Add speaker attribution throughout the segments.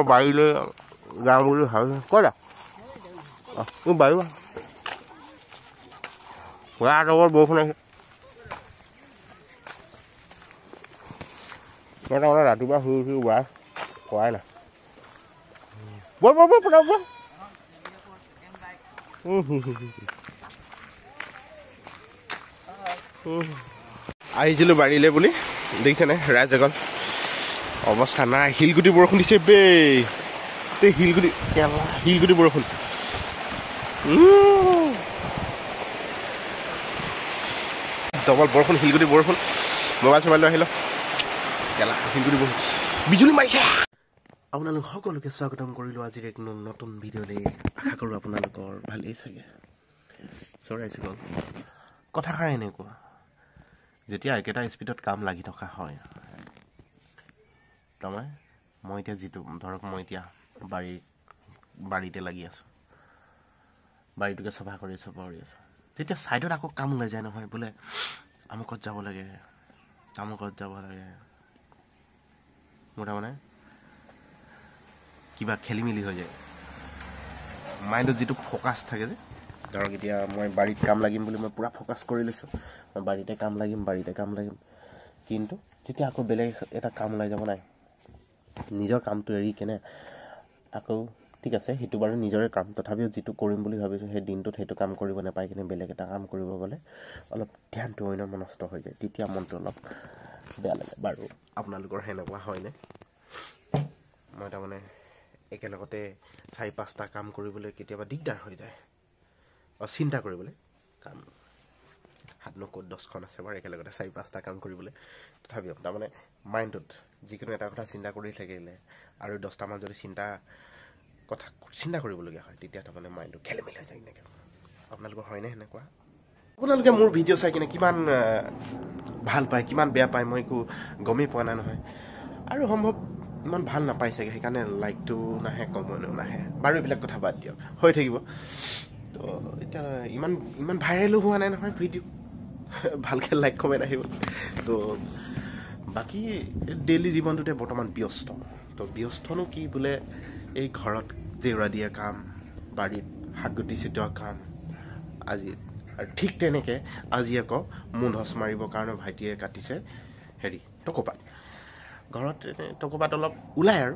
Speaker 1: বাৰীলৈ যাওঁ বুলি ভাবিছোঁ। ক'ত বাৰী পুৰা বৰষুণ আহিছে। মই তাৰমানে ৰাতিপুৱা শুই উঠি ওলাই খোৱাই নাই। বৰ বৰ বৰ বৰ বৰ আহিছিলোঁ বাৰীলৈ বুলি, দেখিছেনে ৰাইজসকল অৱস্থা নাই। শিলগুটি বৰষুণ দিছে বে, শিলগুটি শিলগুটি বৰষুণ। ডবল বৰষুণ, শিলগুটি বৰষুণ। মোবাইল চোবাইল লৈ আহিলোঁ, কেলা শিলগুটি বৰষুণ, বিজুলী মাৰিছে। আপোনালোক সকলোকে স্বাগতম কৰিলোঁ আজিৰ এক নতুন ভিডিঅ'লৈ। আশা কৰোঁ আপোনালোকৰ ভালেই চাগে। চৰাইসকল কথাষাৰ এনেকুৱা, যেতিয়া একেটা স্পীডত কাম লাগি থকা হয়, তাৰমানে মই এতিয়া যিটো ধৰক মই এতিয়া বাৰীতে লাগি আছোঁ, বাৰীটোকে চফা কৰি আছোঁ, যেতিয়া ছাইডত আকৌ কাম ওলাই যায় নহয়, বোলে আমুকত যাব লাগে, তামুকত যাব লাগে, মোৰ তাৰমানে কিবা খেলি মেলি হৈ যায়। মাইণ্ডত যিটো ফ'কাছ থাকে যে, ধৰক এতিয়া মই বাৰীত কাম লাগিম বুলি মই পূৰা ফ'কাছ কৰি লৈছোঁ, মই বাৰীতে কাম লাগিম, বাৰীতে কাম লাগিম, কিন্তু যেতিয়া আকৌ বেলেগ এটা কাম ওলাই যাব নাই, নিজৰ কামটো এৰি কেনে আকৌ ঠিক আছে সেইটো বাৰু নিজৰে কাম, তথাপিও যিটো কৰিম বুলি ভাবিছোঁ সেই দিনটোত সেইটো কাম কৰিব নাপাই কিনে বেলেগ এটা কাম কৰিব গ'লে অলপ ধ্যানটো অন্য মনস্থ হৈ যায়, তেতিয়া মনটো অলপ বেয়া লাগে। বাৰু আপোনালোকৰ সেনেকুৱা হয়নে? মই তাৰমানে একেলগতে 4-5টা কাম কৰিবলৈ কেতিয়াবা দিগদাৰ হৈ যায়, চিন্তা কৰিবলৈ। কাম হাতনো ক'ত 10খন আছে বাৰু একেলগতে 4-5টা কাম কৰিবলৈ, তথাপিও তাৰমানে মাইণ্ডটোত যিকোনো এটা কথা চিন্তা কৰি থাকিলে আৰু 10টামান যদি চিন্তা কৰিবলগীয়া হয়, তেতিয়া তাৰমানে মাইণ্ডটো খেলি মেলি হৈ যায়। এনেকৈ আপোনালোকৰ হয়নে সেনেকুৱা? আপোনালোকে মোৰ ভিডিঅ' চাই কিনে কিমান ভাল পায়, কিমান বেয়া পায় মই একো গমেই পোৱা নাই নহয়, আৰু সম্ভৱ ইমান ভাল নাপায় চাগে, সেইকাৰণে লাইকটো নাহে, কমেণ্টো নাহে। বাৰু এইবিলাক কথা বাদ দিয়ক, হৈ থাকিব। তো এতিয়া ইমান ইমান ভাইৰেলো হোৱা নাই নহয় ভিডিঅ', ভালকৈ লাইক কমেণ্ট আহিব। তো বাকী ডেইলি জীৱনটোতে বৰ্তমান ব্যস্ত। তো ব্যস্তনো কি বোলে, এই ঘৰত জেউৰা দিয়া কাম, বাৰীত শাক গুটি ছিটোৱা কাম আজি, আৰু ঠিক তেনেকৈ আজি আকৌ মূধচ মাৰিবৰ কাৰণে ভাইটিয়ে কাটিছে হেৰি টকৌপাত। ঘৰত টকৌপাত অলপ ওলায় আৰু,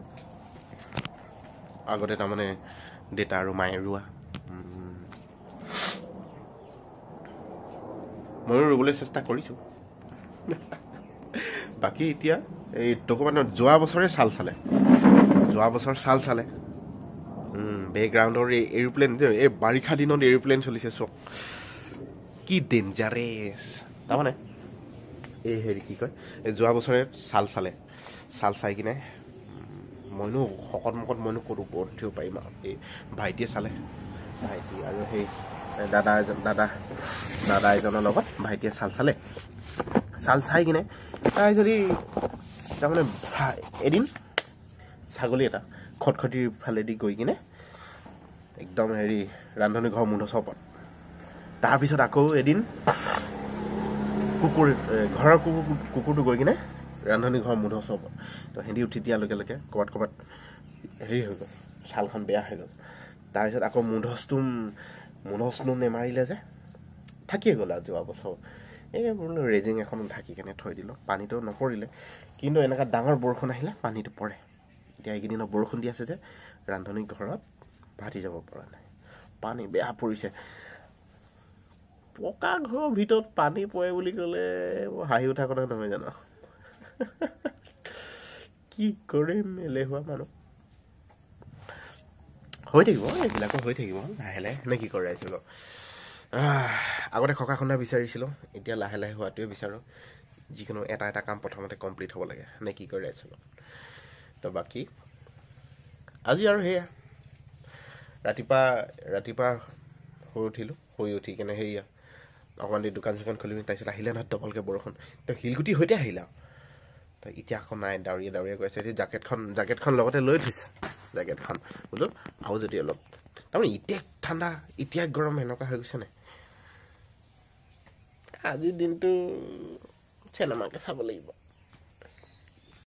Speaker 1: আগতে তাৰমানে দেউতা আৰু মায়ে ৰোৱা, ময়ো ৰুবলৈ চেষ্টা কৰিছোঁ। বাকী এতিয়া এই টকৌপাতত যোৱা বছৰে চাল চালে, যোৱা বছৰ চাল চালে। বেকগ্ৰাউণ্ডৰ এই এৰোপ্লেন, এই বাৰিষা দিনত এৰোপ্লেন চলিছে, চব কি ডেঞ্জাৰেছ। তাৰমানে এই হেৰি কি কয়, এই যোৱা বছৰে চাল চালে, চাল চাই কিনে মইনো শকত মকত মইনো ক'ত ওপৰত উঠিব পাৰিম আৰু, এই ভাইটিয়ে চালে, ভাইটি আৰু সেই দাদা এজন দাদা এজনৰ লগত ভাইটিয়ে চাল চালে। চাল চাই কিনে তাই যদি তাৰমানে এদিন ছাগলী এটা খটখটিৰ ফালেদি গৈ কিনে একদম হেৰি ৰান্ধনী ঘৰ মূধচৰ ওপৰত। তাৰপিছত আকৌ এদিন কুকুৰ, ঘৰৰ কুকুৰটো গৈ কিনে ৰান্ধনী ঘৰ মূধচৰ ওপৰত। তো সিহঁতি উঠি দিয়াৰ লগে লগে ক'ৰবাত ক'ৰবাত হেৰি হৈ গ'ল, ছালখন বেয়া হৈ গ'ল। তাৰপিছত আকৌ মূধচটো নেমাৰিলে যে, থাকিয়ে গ'ল আৰু যোৱা বছৰ। এই বোলো ৰেজিং এখন ঢাকি কেনে থৈ দিলোঁ, পানীটো নপৰিলে, কিন্তু এনেকুৱা ডাঙৰ বৰষুণ আহিলে পানীটো পৰে। এতিয়া এইকেইদিনত বৰষুণ দি আছে যে, ৰান্ধনী ঘৰত ভাটি যাব পৰা নাই, পানী বেয়া পৰিছে। পকা ঘৰৰ ভিতৰত পানী পৰে বুলি ক'লে হাঁহি উঠা কথা নহয় জানো? কি কৰিম, এলেহুৱা মানুহ। হৈ থাকিব এইবিলাকো, হৈ থাকিব লাহে লাহে, নে কি কৰে ৰাইজসকল? আগতে খকা খুন্দা বিচাৰিছিলোঁ, এতিয়া লাহে লাহে হোৱাটোৱে বিচাৰোঁ। যিকোনো এটা এটা কাম প্ৰথমতে কমপ্লিট হ'ব লাগে, নে কি কৰে ৰাইজসকল? তো বাকী আজি আৰু সেয়া, ৰাতিপুৱা শুই উঠিলোঁ, শুই উঠি কেনে সেয়া অকণমান দেৰি দোকান চোকান খুলি, তাৰপিছত আহিলে নহয় ডবলকৈ বৰষুণ, তো শিলগুটিৰ সৈতে আহিলে আৰু। তো এতিয়া আকৌ নাই, ডাৱৰীয়া ডাৱৰীয়া গৈ আছে। এতিয়া জাকেটখন লগতে লৈ থৈছে, জেকেটখন বোলো আৰু যদি অলপ, তাৰমানে এতিয়া ঠাণ্ডা এতিয়া গৰম এনেকুৱা হৈ গৈছে নাই। আজিৰ দিনটো চিনেমাকে চাব লাগিব।